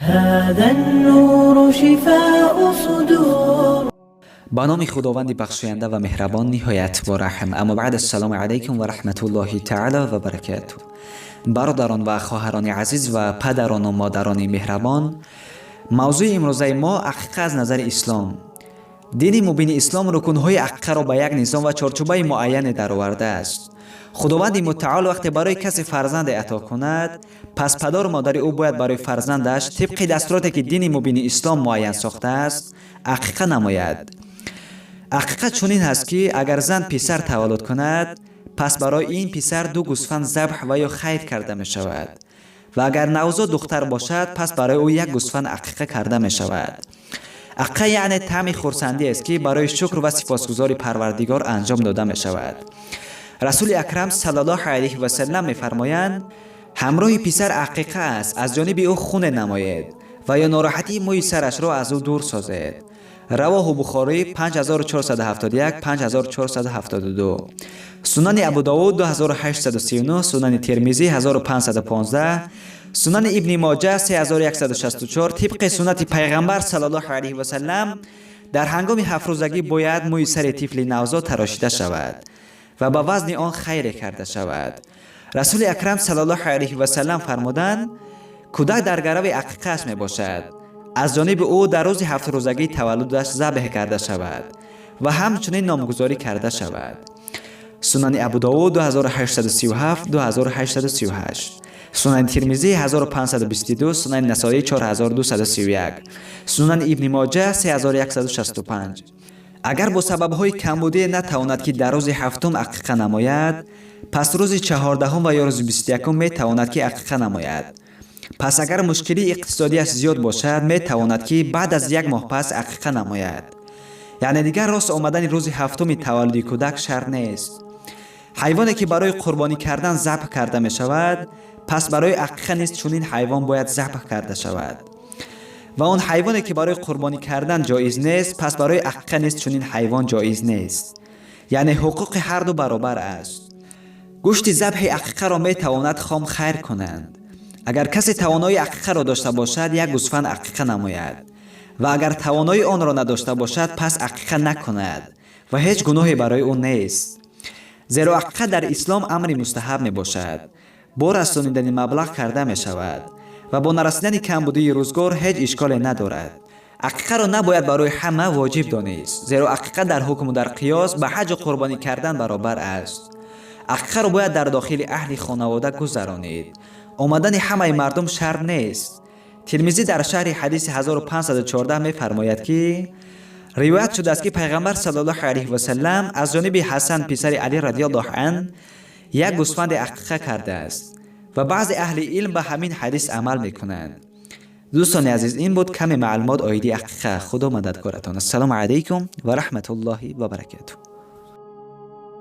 هذا النور شفاء صدور. Ба номи Худованди бахшоянда ва меҳрабон, ниҳоят бораҳм. Аммо баъд, ассалому алайкум ва раҳматуллоҳи таъала ва баракатуҳ. Бародарон ва хоҳарони азиз ва падарону модарони меҳрабон, мавзӯи имрӯзаи мо ақиқа аз назари ислом. Дини мубини ислом рукунҳои ақиқаро ба як низом ва чорчӯбаи муайяне даровардааст. Худованди мутаол вақте барои касе фарзанде ато кунад, пас падару модари ӯ бояд барои фарзандаш тибқи дастуроте, ки дини мубини ислом муайян сохтааст, ақиқа намояд. Ақиқа чунин ҳаст, ки агар зан писар таваллуд кунад, пас барои ин писар ду гӯсфанд забҳ ва ё хайр карда мешавад ва агар навзод духтар бошад, пас барои ӯ як гӯсфанд ақиқа карда мешавад. Ақиқа яъне таъми хурсандӣ аст, ки барои шукр ва сипосгузори Парвардигор анҷом дода мешавад. Расули акрам саллаллоҳу алайҳи васаллам мефармоянд: «Ҳамроҳи писар ақиқа аст, аз ҷониби ӯ хуне намоед ва ё нороҳатии мӯи сарашро аз ӯ дур созед». Равоҳу Бухорӣ, 5471, 5472, Сунани Абудовуд, 2839, Сунани Термизӣ, 1515, Сунани Ибни Моҷа, 3164. Тибқи суннати Пайғамбар саллаллоҳу алайҳи васаллам, дар ҳангоми ҳафтрӯзагӣ бояд мӯи сари тифли навзод тарошида шавад ва ба вазни он хайре карда шавад. Расули акрам саллаллоҳу алайҳи васаллам фармуданд: «Кӯдак дар гарави ақиқааш мебошад. Аз ҷониби ӯ дар рӯзи ҳафтрӯзагии таваллудаш забҳ карда шавад ва ҳамчунин номгузорӣ карда шавад». Сунани Абудовуд, 2837, 2838, Сунани Термизӣ, 1522, Сунани Насоӣ, 4231, Сунани Ибни Моҷа, 3165. Агар бо сабабҳои камбудие натавонад, ки дар рӯзи ҳафтум ақиқа намояд, пас рӯзи 14-ум ва ё рӯзи 21-ум метавонад, ки ақиқа намояд. Пас агар мушкилии иқтисодиаш зиёд бошад, метавонад, ки баъд аз як моҳ пас ақиқа намояд. Яъне дигар рост омадани рӯзи ҳафтуми таваллуди кӯдак шарт нест. Ҳайвоне, ки барои қурбонӣ кардан забҳ карда мешавад, пас барои ақиқа низ чунин ҳайвон бояд забҳ карда шавад ва он ҳайвоне, ки барои қурбонӣ кардан ҷоиз нест, пас барои ақиқа низ чунин ҳайвон ҷоиз нест. Яъне ҳуқуқи ҳарду баробар аст. Гӯшти забҳи ақиқаро метавонад хом хайр кунанд. Агар касе тавоноии ақиқаро дошта бошад, як гӯсфанд ақиқа намояд ва агар тавоноии онро надошта бошад, пас ақиқа накунад ва ҳеҷ гуноҳе барои ӯ нест, зеро ақиқа дар ислом амри мустаҳаб мебошад. Бо расонидани маблағ карда мешавад ва бо нарасидани камбудии рӯзгор ҳеҷ ишколе надорад. Ақиқаро набояд барои ҳама воҷиб донист, зеро ақиқа дар ҳукму дар қиёс ба ҳаҷу қурбонӣ кардан баробар аст. Ақиқаро бояд дар дохили аҳли хонавода гузаронид. Омадани ҳамаи мардум шарт нест. Тирмизӣ дар шарҳи ҳадиси 1514 мефармояд, ки ривоят шудааст, ки Пайғамбар саллаллоҳу алайҳи васаллам аз ҷониби Ҳасан, писари Алӣ радиаллоҳу ан, як гӯсфанде ақиқа кардааст ва баъзе аҳли илм ба ҳамин ҳадис амал мекунанд. Дӯстони азиз, ин буд каме маълумот оиди ақиқа. Худо мададгоратон. Ассалому алайкум ва раҳматуллоҳи ва баракатуҳ.